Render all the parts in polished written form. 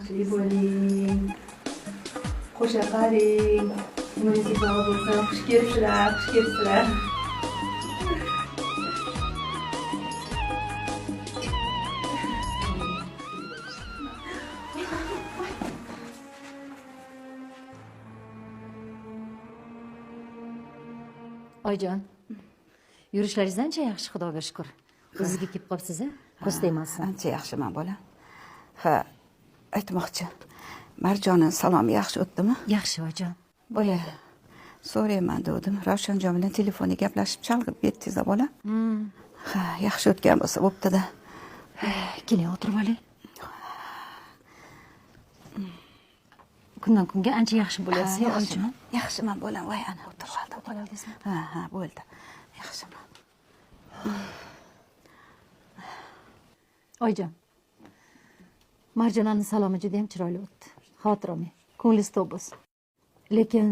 Baxtli bo'ling. Qo'sha qaring. Umringizga sog' bo'lsin. Xush kelibsizlar, xush kelibsizlar. Oyijon, yurishlaringiz ancha yaxshi, Xudoga shukur. O'zizga kelib qolibsiz a? Ko'z tegmasin. Ancha yaxshiman, bolam. Ha, aytmoqchi, Marjoni salomi yaxshi o'tdimi? Yaxshi, oyijon. Boya so'rayman degandim. Ravshanjon bilan telefonda gaplashib chalg'ib ketdingiz, bolam. Ha, yaxshi o'tgan bo'lsa bo'pti-da. Keling, o'tirib oling. Kundan kunga ancha yaxshi bo'lyapsiz, Ha, oyijon. Yaxshiman, bolam. Voy, ana o'tirib oldim. O'tirib oldingizmi? Ha, bo'ldi. Yaxshiman. Oyijon, Marjonani salomi juda ham chiroyli o'tdi. Xavotir olmang, ko'nglingiz to'q bo'lsin. Lekin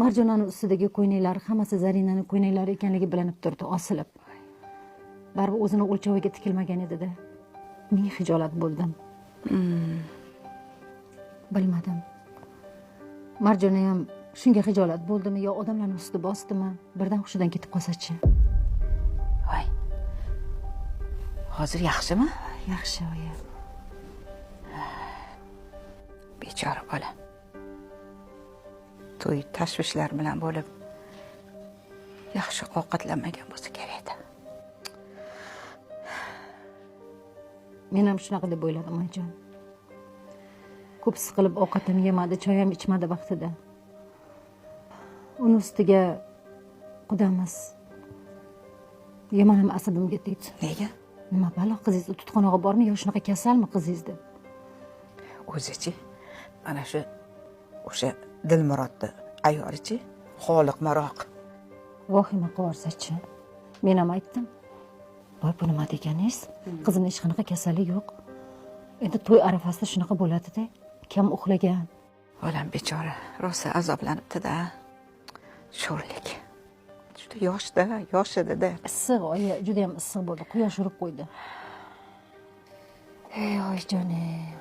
Marjonani ustidagi ko'ynaklari hammasi Zarinani ko'ynaklari ekanligi bilinib turdi, osilib. Baribir o'zini o'lchoviga tikilmagan edi-da. Ming xijolat bo'ldim. Bilmadim. Marjona ham shunga xijolat bo'ldimi yo odamlarning ustida bosdimi? Birdan hushidan ketib qolsa-chi? Voy. Hozir yaxshimi? Yaxshi, oyi. Bechora bola. To'y tashvishlar bilan bo'lib yaxshi ovqatlanmagan bo'lsa kerak edi. Men ham shunaqa deb o'yladim, oyijon. Ko'p siqilib ovqat ham yemadi, choy ham ichmadi vaqtida. Uni ustiga qudamiz yomon ham asabimga tegdi. Nega? Nima balo, qizingiz tutqonog'i bormi yo shunaqa kasalmi qizingiz deb. O'zichi, mana shu o'sha Dilmurodni ayolichi xoliq maroq. Vahima qivorsachi. Men ham aytdim. Voy, bu nima deganingiz? Qizimda hech qanaqa kasallik yo'q. Endi to'y arafasida shunaqa bo'ladi-da. Kam uxlagan. Bolam bechora rosa azoblanibdi-da. Sho'rlik. Juda yoshda, yosh edi-da. Issiq, oyi, juda ham issiq bo'ldi. Quyosh urib qo'ydi. Ey, oyijonim.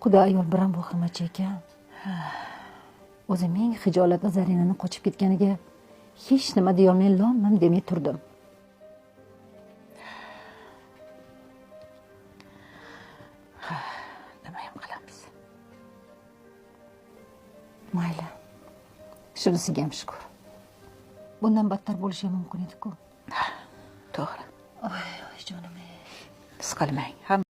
Xudo ayol biram vahimachi ekan. O'zi ming xijolatda Zarinani qochib ketganiga hech nima deyolmay lom-mim demay turdim. Nima ham qilamiz? Mayli. Shunisiga ham shukur. Bundan battar bo'lishi ham mumkin edi-ku. To'g'ri. Oy, oy jonim. Siqilmang.